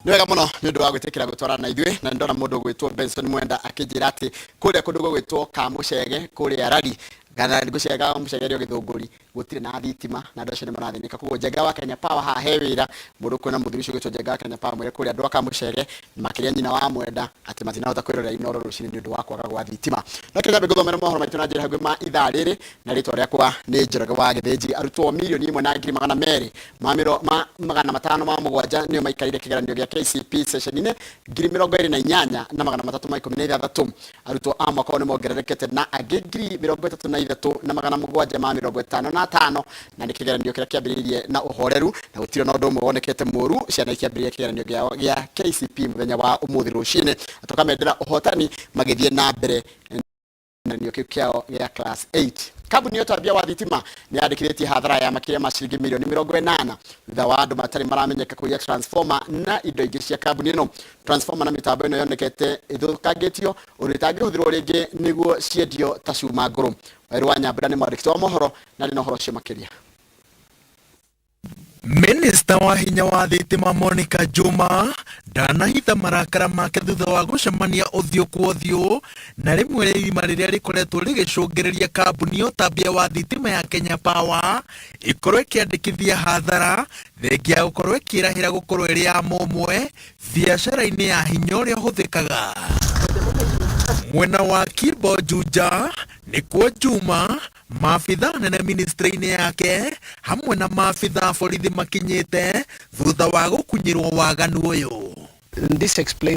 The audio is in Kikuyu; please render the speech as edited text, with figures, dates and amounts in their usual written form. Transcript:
Nĩ wega mũno nĩ ũndũ wa gwĩtĩkĩra gũtwarana na ithuĩ, na nĩ ndona mũndũ ũgwĩtwo Benson Mwenda akĩnjĩra atĩ kũrĩa kũndũ gũgwĩtwo Kamũcege kũrĩa Rari kana ngũcega Mũcege rĩo Gĩthũngũri gũtirĩ na thitima na andũ acio nĩ marathĩnĩka. Koguo Njenga wa Kenya Power haha he wĩra mũndũ kwĩna mũthuri ũcio ũgwĩtwo Njenga wa Kenya Power, mwĩre kũrĩa andũ a Kamũcege makĩria nyina wa Mwenda atĩ matinahota kwĩrorera Inooro rũcinĩ nĩ ũndũ wa kwaga gwa thitima. No kĩrĩa ngũthomera mohoro maitũ na njĩra hakuhĩ ma ithaa rĩrĩ, na rĩtwa rĩakwa nĩ Njoroge wa Gĩthĩnji. Arutwo 1,200,200 ma mĩro ma 507 nĩo maikarĩire kĩgeranio gĩa KCP session-inĩ 28,316. Arutwo a mwaka ũyũ nĩ mongererekete na angĩ 33,755, na nĩ kĩgeranio kĩrĩa kĩambĩrĩirie na ũhoreru na gũtirĩ na ũndũ ũmwe wonekete mũru ciana ikĩambĩrĩria kĩgeranio gĩao gĩa KCP mũthenya wa ũmũthĩ rũcinĩ, na tũkamendera ũhotani magĩthiĩ na mbere kĩgeranio kĩu kĩao gĩa class 8. Kambuni ya ũtambia wa thitima nĩ yandĩkithĩtie hathara ya makĩria ma ciringi mirioni 80 thutha wa andũ matarĩ maramenyeka kũiya transformer na indo ingĩ cia kambuni ĩno. Transformer na mĩtambo ĩno yonekete ĩthũkangĩtio ũndũ ĩtangĩhũthĩrwo rĩngĩ nĩguo ciendio ta cuma ngũrũ. Werũ wa Nyambura nĩ mwandĩki wa mohoro na arĩ na ũhoro ũcio makĩria. Minista wa hinya wa thitima Monica Juma ndanahitha marakara make thutha wa gũcemania ũthiũ kwa ũthiũ na rĩmwe rĩa irima rĩrĩa rĩkoretwo rĩgĩcũngĩrĩria kambuni ya ũtambia wa thitima ya Kenya Power ĩkorwo ĩkĩandĩkithia hathara thengia ya gũkorwo ĩkĩrahĩra gũkorwo ĩrĩ ya mũmwe biacara-inĩ ya hinya ũrĩa ũhũthĩkaga mwena wa Kimbo Juja. Nĩkuo Juma, maabitha anene ministry-inĩ yake hamwe na maabitha a borithi makinyĩte thutha wa gũkunyĩrwo waganu ũyũ. This explains